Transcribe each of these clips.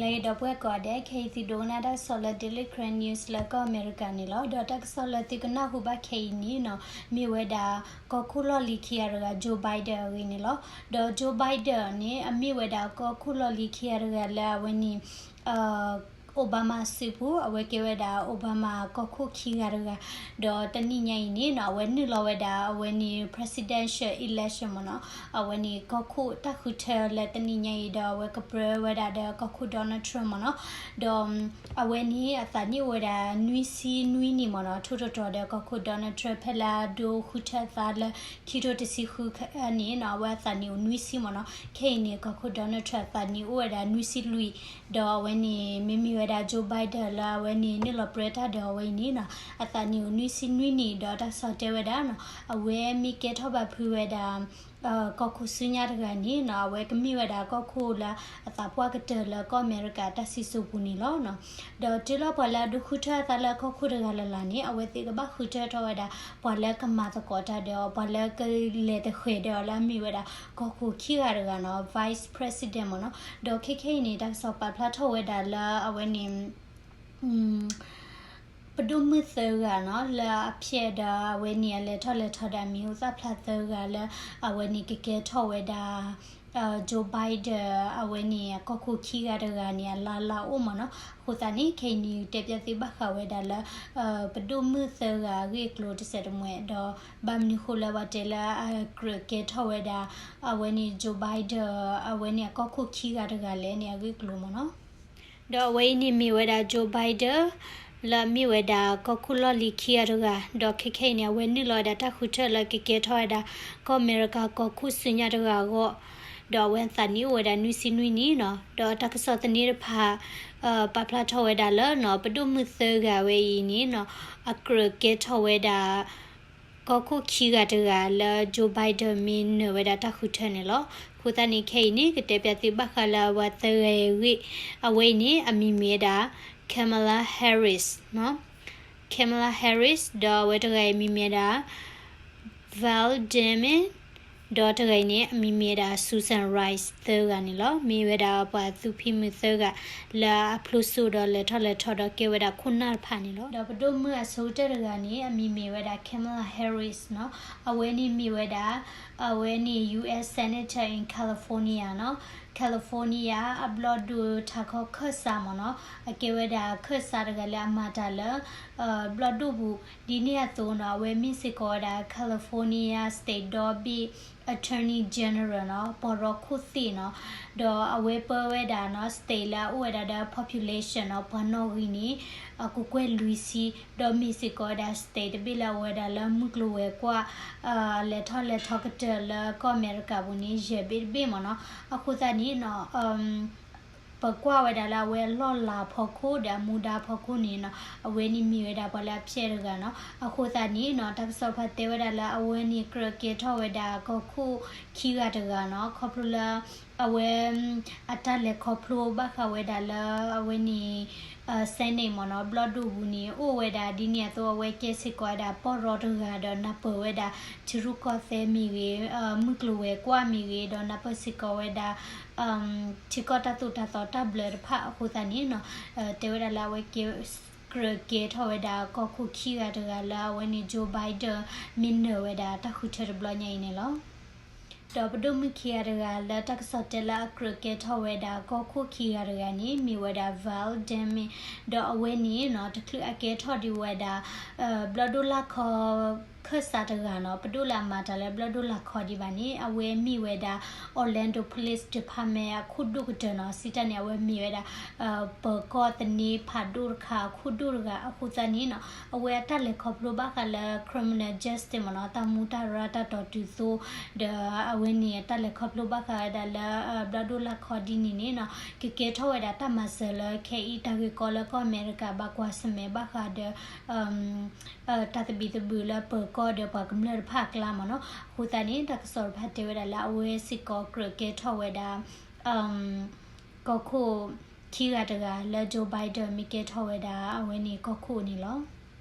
လၢအံၤဒီပုၢ်ဝဲၢ်ကိးဂၤဒဲး, ခဲအံၤသုဒိကနၣ်တၢ်ကစီၣ်လၢ Daily Karen News လၢကီၢ်အမဲရကၤန့ၣ်လီၤ. ဒီးတၢ်ကစီၣ်လၢသုကနၢ်ဟူဘၣ်ခဲအံၤန့ၣ်နီၤ, မ့ၢ်ဝဲဒၣ် ကီၢ်ခိၣ်လီၢ်လံၤခံဂၤတဂၤ Joe Biden အဂ့ၢ်န့ၣ်လီၤ. ဒီး Joe Biden န့ၣ် အမ့ၢ်ဝဲဒၣ်ကီၢ်ခိၣ်လီၢ်လံၤခံဂၤတဂၤလၢအဝဲန့ၣ် Obama စုပူၤ, အဝဲကဲဝဲဒၣ် Obama ကီၢ်ခိၣ်ခံဂၤတဂၤ, ဒီးတနံၣ်ညါအံၤန့ၣ်နီၤ အဝဲနုာ်လီၤဝဲဒၣ် အဝဲန့ၣ် presidential election မ့ၢ်နီၤ, အဝဲန့ၣ်ကီၢ်ခိၣ်တၢ်ဃုထၢလၢတနံၣ်ညါအံၤ ဒီးအဝဲကပြၢဝဲဒၣ်ဒီးကီၢ်ခိၣ် Donald Trump မ့ၢ်နီၤ, ဒီး အဝဲန့ၣ်အသးနံၣ်အိၣ်ဝဲဒၣ်နွံဆံနွံနံၣ်မ့ၢ်နီၤ, ထိၣ်တတီၤဒီးကီၢ်ခိၣ် Donald Trump ဖဲလၢအဒိဃုထၢအသးလၢ ခံထိတဆံဃုန့ၣ်နီၤ, အဝဲအသးနံၣ်အိၣ်နွံဆံမ့ၢ်နီၤ, ခဲအံၤန့ၣ် ကီၢ်ခိၣ် Donald Trump အသးနံၣ်အိၣ်ဝဲဒၣ်နွံဆံလွံၢ်, ဒီးအဝဲန့ၣ် မ့မ့ၢ်ဝဲဒၣ် Joe Biden လၢအဝဲန့ၣ်နုာ်လီၤပြၢတၢ်ဒီးအဝဲအံၤန့ၣ်နီၤ, အသးနံၣ်အိၣ်နွံဆံနွံနံၣ်, ဒီးတၢ်ကစီၣ်တဲဝဲဒၣ်နီၤ, အဝဲမ့ၢ်ကဲထီၣ်ဘၣ်ဖုးဝဲဒၣ် ကီၢ်ခိၣ်ဆူညါတဂၤန့ၣ်နီၤ, အဝဲကမ့ၢ်ဝဲဒၣ်ကီၢ်ခိၣ်လၢအသးပှၢ်ကတၢၢ်လၢကီၢ်အမဲရကၤတၢ်စံၣ်စိၤပူၤန့ၣ်လီၤ. ဒီးတုၤလၢပှၤလၢအဒိဃုထၢအသးလၢကီၢ်ခိၣ်တဂၤလၢ်လၢ်န့ၣ် အဝဲသ့ၣ်ကဘၣ်ဃုထၢထီၣ်ဝဲဒၣ် ပှၤလၢကမၤသကိးတၢ်ဒီးအီၤ, ပှၤလၢကလဲၤတဃဲၤဒီးအီၤလၢအမ့ၢ်ဝဲဒၣ် ကီၢ်ခိၣ်ခံဂၤတဂၤနီၤ, vice president မ့ၢ်နီၤ. ဒီးခဲခဲအံၤန့ၣ် တၢ်ကစီၣ်ပာ်ဖျါထီၣ်ဝဲဒၣ်လၢအဝဲန့ၣ် ပဒိၣ်မုၣ်သၢဂၤနီၤ လၢအဖျဲးဒီးအဝဲန့ၣ် အလဲၤထီၣ်လဲၤထီဒီးအမံၤဟူသၣ်ဖျါသၢဂၤလၢ အဝဲန့ၣ်ကကဲထီၣ်ဝဲဒၣ် Joe Biden အဝဲန့ၣ်အကီၢ်ခိၣ်ခံဂၤတဂၤန့ၣ် အလါလါအိၣ်မ့ၢ်နီၤ. အဃိသတးန့ၣ် ခဲအံၤန့ၣ် တဲပၠးသုဘၣ်ဃးဝဲဒၣ်လၢ ပဒိၣ်မုၣ်သၢဂၤအဂ့ၢ်အကျိၤတစဲးတမှဲၤဒီး ဘၣ်မနုၤဃိလၢပှၤတဲလၢအကြၢးကဲထီၣ်ဝဲဒၣ် အဝဲန့ၣ် Joe Biden အဝဲန့ၣ်အကီၢ်ခိၣ်ခံဂၤတဂၤလဲၣ်န့ၣ် အဂ့ၢ်အကျိၤမ့ၢ်နီၤ. ဒီးအဝဲအံၤန့ၣ်မ့ၢ်ဝဲဒၣ် Joe Biden လၢအမ့ၢ်ဝဲဒၣ်ကီၢ်ခိၣ်လီၢ်လံၤခံဂၤတဂၤ, ဒီးခဲခဲအံၤန့ၣ် အဝဲနုာ်လီၤဝဲဒၣ်တၢ်ဃုထၢလၢကကဲထီၣ်ဝဲဒၣ် ကီၢ်အမဲရကၤကီၢ်ခိၣ်ဆူညါတဂၤအဂီၢ်, ဒီးအဝဲအသးနံၣ်အိၣ်ဝဲဒၣ်နွံဆံနွံနံၣ်နီၤ. ဒီးတၢ်ကစီၣ်သန့တဖၣ် ပာ်ဖျါထီၣ်ဝဲဒၣ်လၢနီၤ ပဒိၣ်မုၣ်သၢဂၤဝဲအံၤန့ၣ်နီၤ အကြၢးကဲထီၣ်ဝဲဒၣ် ကီၢ်ခိၣ်ခံဂၤတဂၤလၢ Joe Biden မ့ၢ်နုာ်ဝဲဒၣ်တၢ်ဃုထၢန့ၣ်လီၤ. အဃိသတးန့ၣ် ခဲအံၤန့ၣ် ကတဲပၠးသုဘၣ်ဃးလၢအဝဲသၢဂၤအံၤအဂ့ၢ်, အဝဲအံၤန့ၣ် အမံၤမ့ၢ်ဝဲဒၣ် Kamala Harris နီၤ Kamala Harris ဒီးအဝဲတဂၤအံၤမံၤမ့ၢ်ဝဲဒၣ် Val Deming ဒီးတဂၤအံၤန့ၣ် အမံၤမ့ၢ်ဝဲဒၣ် Susan Rice သၢဂၤန့ၣ်လီၤ. မ့ၢ်ဝဲဒၣ်ပှၤသူၣ်ဖှံမုၣ်သၢဂၤ လၢအဖျိစိဒီးလဲၤထီၣ်လဲၤထီဒီးကဲဝဲဒၣ်ခိၣ်နၢ်တဖၣ်န့ၣ်လီၤ. ဒီးပဒိၣ်မုၣ်အဆိကတၢၢ်တဂၤန့ၣ် အမံၤမ့ၢ်ဝဲဒၣ် Kamala Harris နီၤ. အဝဲန့ၣ်မ့ၢ်ဝဲဒၣ် အဝဲန့ၣ် US Senator in California နီၤ. California အဘျီၣ်ဒိၣ်ထးခီခၢၣ်စးမ့ၢ်နီၤ. အကဲဝဲဒၣ်ခၢၣ်စးတဂၤလၢအမၤတၢ်လၢ ဘျီၣ်ဒိၣ်ပူၤ ဒ်န့ၣ်အသိးနီၤ အဝဲမ့ၢ်စ့ၢ်ကီးဝဲဒၣ် California State ဒီဘ့ၣ် Attorney General နီၤ ပီၢ်ရီခိၣ်သ့ၣ်နီၤ. ဒီးအဝဲပၢဝဲဒၣ်နီၤ state လၢအအိၣ်ဝဲဒၣ်ဒီး population နီၤ ပှၤနီၣ်ဂံၢ်န့ၣ် အကကွဲၢ်လွံၢ်ဆံ ဒီးမ့ၢ်စ့ၢ်ကီးဝဲဒၣ် state တဘ့ၣ်လၢအအိၣ်ဝဲဒၣ်လၢမုၢ်ကျိၤဝဲၤကွာ် လဲၤထီၣ်လဲၤထီကတၢၢ်လၢကီၢ်အမဲရကၤပူၤန့ၣ် ယဲၢ်ဘ့ၣ်တဘ့ၣ်မ့ၢ်နီၤ. အဃိသတးန့ၣ်နီၤ ပကွၢ်ဝဲဒၣ်လၢအဝဲအလီၢ်လၤဖီခိၣ်ဒီးအမူဒါဖီခိၣ်န့ၣ်နီၤ အဝဲန့ၣ်မ့ၢ်ဝဲဒၣ်ပှၤလၢအဖျဲၣ်တဂၤနီၤ. အဃိသတးန့ၣ်နီၤ တၢ်ကစီၣ်တဖၣ်တဲဝဲဒၣ်လၢအဝဲန့ၣ်ကြၢးကဲထီၣ်ဝဲဒၣ်ကီၢ်ခိၣ်ခံဂၤတဂၤနီၤ ခီဖျိလၢ အဝဲ အတၢ်လဲၤခီဖျိဘၣ်ဃးဝဲဒၣ်လၢအဝဲန့ၣ် Senate မ့ၢ်နီၤ ဘျီၣ်ဒိၣ်ပူၤန့ၣ် အိၣ်ဝဲဒၣ်ဒ်န့ၣ်အသိး အဝဲကဲစ့ၢ်ကီးဝဲဒၣ်ပီၢ်ရီတဂၤဒီးနၢ်ပၢၢ်ဝဲဒၣ် ထံရူၢ်ကီၢ်သဲမ့ၢ်ဂ့ၤ မုၢ်ကျိၤဝဲၤကွာ်မ့ၢ်ဂ့ၤ ဒီးနၢ်ပၢၢ်စ့ၢ်ကီးဝဲဒၣ် ထံကီၢ်တၢ်သိၣ်တၢ်သီတၢ်ဘျၢတဖၣ်အဃိသတးန့ၣ်နီၤ တဲဝဲဒၣ်လၢအဝဲကဲ ကြၢးကဲထီၣ်ဝဲဒၣ်ကီၢ်ခိၣ်ခံဂၤတဂၤလၢအဝဲန့ၣ် Joe Biden မ့ၢ်နၢၤဝဲဒၣ်တၢ်ဃုထၢတဘျီညါအံၤန့ၣ်လီၤ. ဒီးပဒိၣ်မုၣ်ခံဂၤတဂၤလၢတၢ်ကစီၣ်တဲလၢအကြၢးကဲထီၣ်ဝဲဒၣ်ကီၢ်ခိၣ်ခံဂၤတဂၤန့ၣ် မ့ၢ်ဝဲဒၣ် Val Deming ဒီးအဝဲန့ၣ်နီၤ တချုးအကဲထီၣ်ဒံးဝဲဒၣ် ဘျီၣ်ဒိၣ်လၢ်ခီ ခၢၣ်စးတဂၤနီၤ ပဒိၣ်လၢအမၤတၢ်လၢဘျီၣ်ဒိၣ်လၢ်ခီဒံးဘၣ်န့ၣ် အဝဲမ့ၢ်ဝဲဒၣ် Orlando Police Department အခိၣ်ဒိၣ်ကတၢၢ်နီၤ စံးတၢ်န့ၣ် အဝဲမ့ၢ်ဝဲဒၣ် ပၢၤကီၢ်သန့ဖးဒိၣ်တခါ အခိၣ်ဒိၣ်တဂၤ အဃိသတးန့ၣ်နီၤ အဝဲအတၢ်လဲၤခီဖျိဘၣ်ဃးလၢ criminal justice မ့ၢ်နီၤ တၢ်မူတၢ်ရၢ်တၢ်တီၤတုၤသိ ဒီးအဝဲန့ၣ် တၢ်လဲၤခီဖျိဘၣ်ဃးဝဲဒၣ်လၢ ဘျီၣ်ဒိၣ်လၢ်ခီဒ်န့ၣ်န့ၣ်နီၤ ကကဲထီၣ်ဝဲဒၣ်တၢ်မၤစၢၤလၢခဲအံၤတၢ်ဂ့ၢ်ကီလၢကီၢ်အမဲရကၤဘၣ်ကွၢ်ဆၢၣ်မဲာ်ဘၣ်ဃးဒီး တၢ်သဘံၣ်သဘုၣ်လၢပၢၤကီၢ်ဒီးပှၤကမျၢၢ်တဖၣ်အကျါမ့ၢ်နီၤ အဃိသတးန့ၣ် တၢ်ကစီၣ်တဖၣ်တဲဝဲဒၣ်လၢအဝဲစ့ၢ်ကီးကြၢးကဲထီၣ်ဝဲဒၣ် ကီၢ်ခိၣ်ခံဂၤတဂၤလၢ Joe Biden မ့ၢ်ကဲထီၣ်ဝဲဒၣ်အဝဲန့ၣ်ကီၢ်ခိၣ်န့ၣ်လီၤ.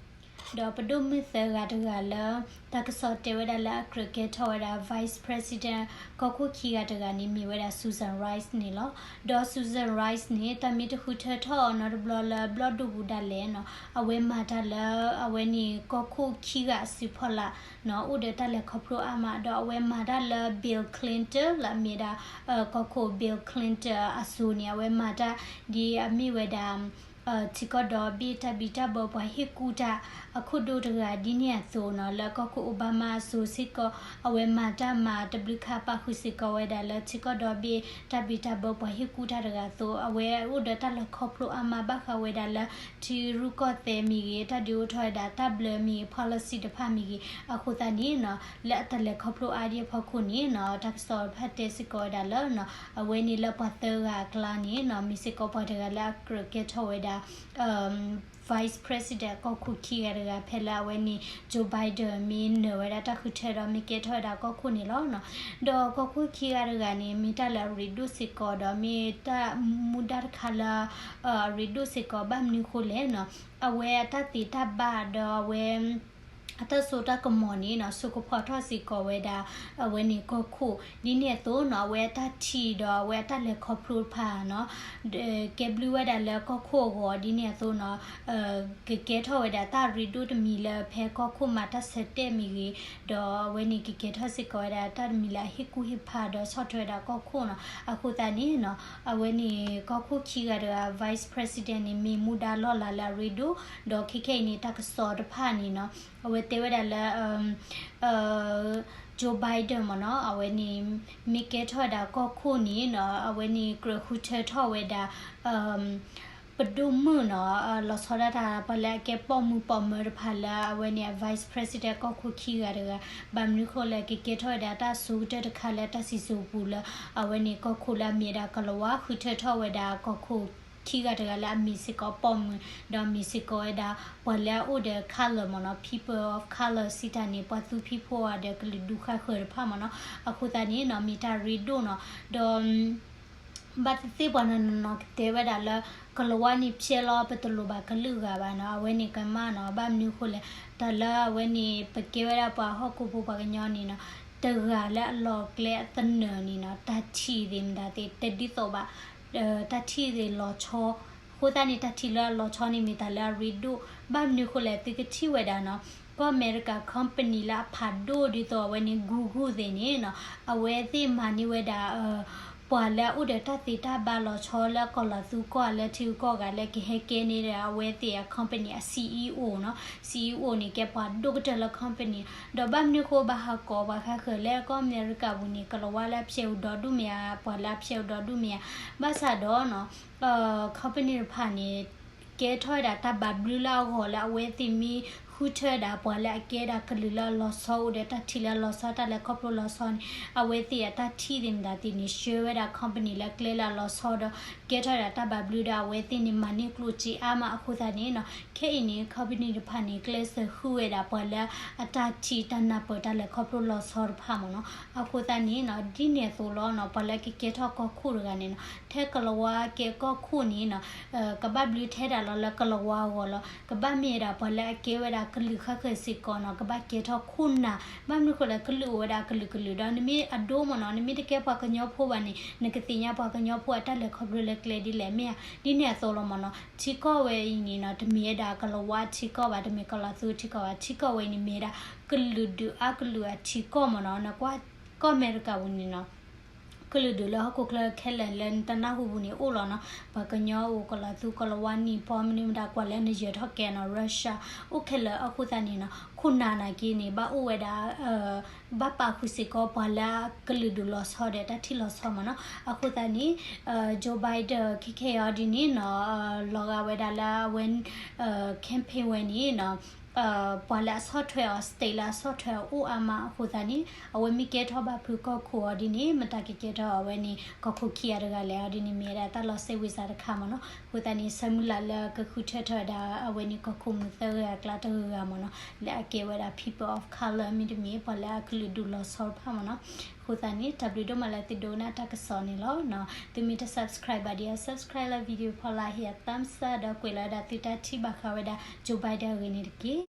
ဒီးပဒိၣ်မုၣ်သၢဂၤတဂၤလၢ တၢ်ကစီၣ်တဲဝဲဒၣ်လၢအကြၢးကဲထီၣ်ဝဲဒၣ် vice president ကီၢ်ခိၣ်ခံဂၤတဂၤန့ၣ် မ့ၢ်ဝဲဒၣ် Susan Rice န့ၣ်လီၤ. ဒီး Susan Rice န့ၣ် တၢ်မ့ၢ်တဃုထၢထီၣ်အီၤနီတဘျီလၢဘျီၣ်ဒိၣ်ပူၤဒၣ်လဲာ်နီၤ, အဝဲမၤတၢ်လၢ အဝဲန့ၣ်ကီၢ်ခိၣ်ခံဂၤအစုဖီလာ်နီၤ အိၣ်ဒီးတၢ်လဲၤခီဖျိအါမး, ဒီးအဝဲမၤတၢ်လၢ Bill Clinton လၢအမ့ၢ်ဒၣ် ကီၢ်ခိၣ် Bill Clinton အစိၤန့ၣ် အဝဲမၤတၢ်ဒ်အမ့ၢ်ဝဲဒၣ် ထံကီၢ်ဒီဘ့ၣ်တၢ်ဘံၣ်တၢ်ဘၢပှၤဟ့ၣ်ကူၣ်တၢ်အခိၣ်ဒိၣ်တဂၤဒ်န့ၣ်အသိးနီၤ, လၢကီၢ်ခိၣ် Obama အစိၤစ့ၢ်ကီး အဝဲမၤတၢ်မၤတဘျုးခါပာ်ဃုာ်စ့ၢ်ကီးဝဲဒၣ်လၢထံကီၢ်ဒီဘ့ၣ်တၢ်ဘံၣ်တၢ်ဘၢပှၤဟ့ၣ်ကူၣ်တၢ်တဂၤအသိး အဝဲအိၣ်ဒီးတၢ်လဲၤခီဖျိအါမးဘၣ်ဃးဝဲဒၣ်လၢ ထံရူၢ်ကီၢ်သဲးမ့ၢ်ဂ့ၤ, တၢ်ဒုးအိၣ်ထီၣ်ဝဲဒၣ်တၢ်ဘျၢမ့ၢ်ဂ့ၤ, policy တဖၣ်မ့ၢ်ဂ့ၤ, အဃိသတးန့ၣ်နီၤ လၢအတၢ်လဲၤခီဖျိအါဒံးအဖီခိၣ်န့ၣ်နီၤ တၢ်ကစီၣ်တဖၣ်တဲစ့ၢ်ကီးဝဲဒၣ်လၢနီၤ အဝဲန့ၣ်လၢပှၤသၢဂၤအကျါန့ၣ်နီၤ မ့ၢ်စ့ၢ်ကီးပှၤတဂၤလၢအကြၢးကဲထီၣ်ဝဲဒၣ် vice president ကီၢ်ခိၣ်ခံဂၤတဂၤ ဖဲလၢအဝဲန့ၣ် Joe Biden မ့ၢ်နၢၤဝဲဒၣ်တၢ်ဃုထၢဒီးမ့ၢ်ကဲထီၣ်ဝဲဒၣ်ကီၢ်ခိၣ်န့ၣ်လီၤနီၤ. ဒီးကီၢ်ခိၣ်ခံဂၤတဂၤန့ၣ် မ့ၢ်တၢ်လၢအရ့ဒိၣ်စ့ၢ်ကီးဒီး မ့ၢ်တၢ်မူဒါတခါလၢ အရ့ဒိၣ်စ့ၢ်ကီး ဘၣ်မနုၤဃိလဲၣ်နီၤ အဝဲအတၢ်သ့တၢ်ဘၣ်ဒီးအဝဲ အတၢ်စိတၢ်ကမီၤန့ၣ်နီၤ စိကဖီထီၣ်စ့ၢ်ကီးဝဲဒၣ် အဝဲန့ၣ်ကီၢ်ခိၣ် ဒ်န့ၣ်အသိးနီၤ အဝဲအတၢ်ထံၣ်ဒီးအဝဲအတၢ်လဲၤခီဖျိတဖၣ်နီၤ ကဲဘျုးဝဲဒၣ်လၢကီၢ်ခိၣ်အဂီၢ်ဒ်န့ၣ်အသိးနီၤ ကကဲထီၣ်ဝဲဒၣ်တၢ်ရ့ဒိၣ်တမံၤလၢဖဲကီၢ်ခိၣ်မၤတၢ်ဆၢတဲာ်မ့ၢ်ဂ့ၤ, ဒီးအဝဲန့ၣ်ကကဲထီၣ်စ့ၢ်ကီးဝဲဒၣ်တၢ်တမံၤလၢအဟ့ၣ်ကူၣ်ဟ့ၣ်ဖးဒီးဆီၣ်ထွဲဝဲဒၣ်ကီၢ်ခိၣ်နီၤ. အဃိသတးန့ၣ်နီၤ အဝဲန့ၣ်ကီၢ်ခိၣ်ခံဂၤတဂၤ vice president န့ၣ် မ့ၢ်မူဒါလီၢ်လၤလၢအရ့ဒိၣ်, ဒီးခဲခဲအံၤန့ၣ် တၢ်ကစီၣ်တဖၣ်န့ၣ်နီၤ အဝဲတဲဝဲဒၣ်လၢ Joe Biden မ့ၢ်နီၤ အဝဲန့ၣ် မ့ၢ်ကဲထီၣ်ဝဲဒၣ်ကီၢ်ခိၣ်န့ၣ်နီၤ အဝဲန့ၣ်ကြၢးဃုထၢထီၣ်ဝဲဒၣ် ပဒိၣ်မုၣ်နီၤ လီၤဆီဒၣ်တၢ် ပှၤလၢအကဲပိာ်မုၣ်ပိာ်မၢၤတဖၣ်လၢအဝဲန့ၣ် vice president ကီၢ်ခိၣ်ခံဂၤတဂၤ, ဘၣ်မနုၤဃိလဲၣ် ကကဲထီၣ်ဝဲဒၣ်တၢ်ဆိကတၢၢ်တခါလၢတၢ်စံၣ်စိၤပူၤလၢ အဝဲန့ၣ်ကီၢ်ခိၣ်လၢအမ့ၢ်ဒၣ်ကလၤဝါ ဃုထၢထီၣ်ဝဲဒၣ်ကီၢ်ခိၣ်ခံဂၤတဂၤလၢအမ့ၢ်စ့ၢ်ကီးပိာ်မုၣ် ဒီးမ့ၢ်စ့ၢ်ကီးဝဲဒၣ် ပှၤလၢအအိၣ်ဒီး color မ့ၢ်နီၤ people of color စံးတၢ်န့ၣ် ပှၤသူဖံးဖိအီၤဒီးကလုာ်ဒူၣ်ဃၣ်ဃၢၤတဖၣ်မ့ၢ်နီၤ. အဃိသတးန့ၣ်နီၤ မ့ၢ်တၢ်ရ့ဒိၣ်နီၤ ဒီး ဘၣ်သ့ၣ်သ့ၣ်ပှၤနီၢ်နီၢ်ကတဲဝဲဒၣ်လၢ ကလၤဝါန့ၣ်ဖျဲးလီၤ ပတလိၣ်ဘၣ်ကလုာ်ဂၤဘၣ်နီၤ အဝဲန့ၣ်ကမၣ်နီၤ ဘၣ်မနုၤဃိလဲၣ် တၢ်လၢအဝဲန့ၣ် ပကဲဝဲဒၣ်ပှၤဟီၣ်ခိၣ်ဖိပှၤကညီန့ၣ်နီၤ တဂၤလၢအလီၤကျဲအသနၢၣ်န့ၣ်နီၤ တၢ်ထံၣ်သ့ၣ်မတၤသ့ၣ် တဒ်သိးဘၣ် တၢ်ထံၣ်သ့ၣ်လီၤဆီ အဃိသတးန့ၣ် တၢ်ထံၣ်လၢအလီၤဆီန့ၣ်မ့ၢ်တၢ်လၢအရ့ဒိၣ် ဘၣ်မနုၤဃိလဲၣ် သုကထံၣ်ဝဲဒၣ်နီၤ ကီၢ်အမဲရကၤ company လၢအဖးဒိၣ်ဒ်သိးအဝဲန့ၣ် Google သ့ၣ်န့ၣ်နီၤ အဝဲသ့ၣ်မၤန့ၢ်ဝဲဒၣ် ပှၤလၢအအိၣ်ဒီးတၢ်သ့တၢ်ဘၣ်လီၤဆီလၢကီၢ်လီၤသူကီၢ်လၢထံဂုၤကီၢ်ဂၤလၢကဟဲကဲန့ၢ်ဒီးအဝဲသ့ၣ်အ company အ CEO နီၤ CEO န့ၣ် ကဲပှၤဒိၣ်ကတၢၢ်လၢ company ဒီးဘၣ်မနုၤဃိဘၣ်ဟးကိးပှၤဃါဃၢၤလၢကီၢ်အမဲရကၤပူၤန့ၣ် ကလၤဝါလၢအဖျဲးအိၣ်ဒီဒူၣ်မ့ၢ်ဧါ ပှၤလၢအဖျဲးအိၣ်ဒီဒူၣ်မ့ၢ်ဧါ ဘၣ်ဆၣ်ဒီးနီၤ company တဖၣ်န့ၣ် ကဲထီၣ်ဝဲဒၣ်တၢ်ဘၣ်ဘျုးလၢအဂီၢ်လၢအဝဲသ့ၣ်မ့ၢ်ဃုထၢဒၣ်ပှၤလၢအကဲဒၣ်ကလုာ်လၢအလီၤဆီ အိၣ်ဒီးတၢ်ထံၣ်လၢအလီၤဆီတၢ်လဲၤခီဖျိလီၤဆီန့ၣ် အဝဲသ့ၣ်အတၢ်ထံၣ်သ့ၣ်မတၤသ့ၣ်န့ၣ် ဆှၢဝဲဒၣ် company လၢကျဲလၢအလီၤဆီဒီး ကဲထီၣ်ဝဲဒၣ်တၢ်ဘၣ်ဘျုးဒီးအဝဲသ့ၣ်န့ၣ် မၤန့ၢ်ကျိၣ်စ့အါမးအဃိသတးန့ၣ်နီၤ ခဲအံၤန့ၣ် company တဖၣ်န့ၣ် ကျဲးစၢးဃုဝဲဒၣ်ပှၤလၢအတၢ်ထံၣ်တၢ်နၢ်ပၢၢ်တၢ်လဲၤခီဖျိလီၤဆီတဖၣ်မ့ၢ်နီၤ အဃိသတးန့ၣ်နီၤ ဒ်န့ၣ်အသိးလီၤနီၤ ပှၤလၢကကဲထီၣ်ကီၢ်ခိၣ်တဂၤန့ၣ်နီၤ ထဲကလၤဝါကဲကီၢ်ခိၣ်န့ၣ်နီၤ ကဘၣ်ဘျုးထဲဒၣ်လီၤလၢကလၤဝါအဂီၢ်လီၤ ကဘၣ်မ့ၢ်ဒၣ်ပှၤလၢအကဲဝဲဒၣ်ကလုာ်ဃၣ်ဃၢၤစ့ၢ်ကီးနီၤ ကဘၣ်ကဲထီၣ်ခိၣ်နၢ် ဘၣ်မနုၤဃိလဲၣ် ကလုာ်အိၣ်ဝဲဒၣ်ကလုာ်ကလုာ်ဒီး နမ့ၢ်အဒိမ့ၢ်နီၤ နမ့ၢ်တကဲပှၤကညီဖိဘၣ်န့ၣ် နကသ့ၣ်ညါပှၤကညီဖိအတၢ်လဲၤခီဖျိလၢကျဲဒ်လဲၣ်မ့ၢ်ဧါ ဒ်န့ၣ်အသိးလီၤမ့ၢ်နီၤ ထံကီၢ်ဝဲအံၤန့ၣ်နီၤ တမ့ၢ်ဝဲဒၣ်ကလၤဝါထံကီၢ်ဘၣ် တမ့ၢ်ကီၤလီၤသူထံကီၢ်ဘၣ် ထံကီၢ်ဝဲအံၤန့ၣ်မ့ၢ်ဝဲဒၣ် ကလုာ်ဒူၣ်အါကလုာ်အထံကီၢ်မ့ၢ်နီၤ နကွၢ်ကီၢ်အမဲရကၤပူၤန့ၣ်နီၤ ကလုာ်ဒူၣ်လၢဟီၣ်ခိၣ်ချၢခဲလၢာ်လၢနတနၢ်ဟူပူၤန့ၣ်အိၣ်လီၤနီၤ ပှၤကညီအိၣ် ကီၤလီၤသူ ကီၤလၤဝါ နံၣ်ပီ မနုၤမတၤကွၢ်လၢနယၢၤထီၣ်ကဲနီၤ Russia အိၣ်ခဲလၢာ်အဃိသတးန့ၣ်နီၤ ခိၣ်နၢ်နာ်က့န့ၣ် ဘၣ်အိၣ်ဝဲဒၣ် ဘၣ်ပာ်ဃုာ်စ့ၢ်ကီးပှၤလၢကလုာ်ဒူၣ်လီၤဆီဒီးတၢ်ထံၣ်လီၤဆီမ့ၢ်နီၤ အဃိသတးန့ၣ် Joe Biden ခဲခဲအံၤဒ်န့ၣ်နီၤ လီၤဂာ်ဝဲဒၣ်လၢအဝဲ campaign ဝဲန့ၣ်နီၤ ပှၤလၢအဆီၣ်ထွဲအီၤ state လၢအဆီၣ်ထွဲအီၤအိၣ်အါမးအဃိသတးန့ၣ် အဝဲမ့ၢ်ကဲထီၣ်ဘၣ်ဖုးကီၢ်ခိၣ်အီၤဒ်န့ၣ် မတၤကကဲထီၣ်အဝဲန့ၣ် ကီၢ်ခိၣ်ခံဂၤတဂၤလဲၣ်အီၤဒ်န့ၣ် မ့ၢ်ဝဲဒၣ်တၢ်လီၤစဲဝံၤစးတခါမ့ၢ်နီၤ အဃိသတးန့ၣ် ဆၢမုၢ်လၢ်လၢကဃုထၢထီၣ်ဝဲဒၣ်အဝဲန့ၣ်ကီၢ်ခိၣ်မုၣ်သၢဂၤအကျါတဂၤဂၤမ့ၢ်နီၤ လၢအကဲဝဲဒၣ် people of color မ့တမ့ၢ် ပှၤလၢအကလုာ်ဒူၣ်လီၤဆီတဖၣ်မ့ၢ်နီၤ အဃိသတးန့ၣ် တၢ်ဘျုးဒိၣ်မးလၢသုဒိကနၣ်တၢ်ကစီၣ်န့ၣ်လီၤ. သုမ့ၢ်တ subscribe ဘၣ်ဒီး subscribe လၢ video ဖီလာ် ဟ့ၣ်အ thumbs up ဒီးကွဲးလီၤဝဲဒၣ်သုတၢ်ထံၣ်ဘၣ်ဃးဝဲဒၣ် Joe Biden အဂ့ၢ်န့ၣ်တက့ၢ်.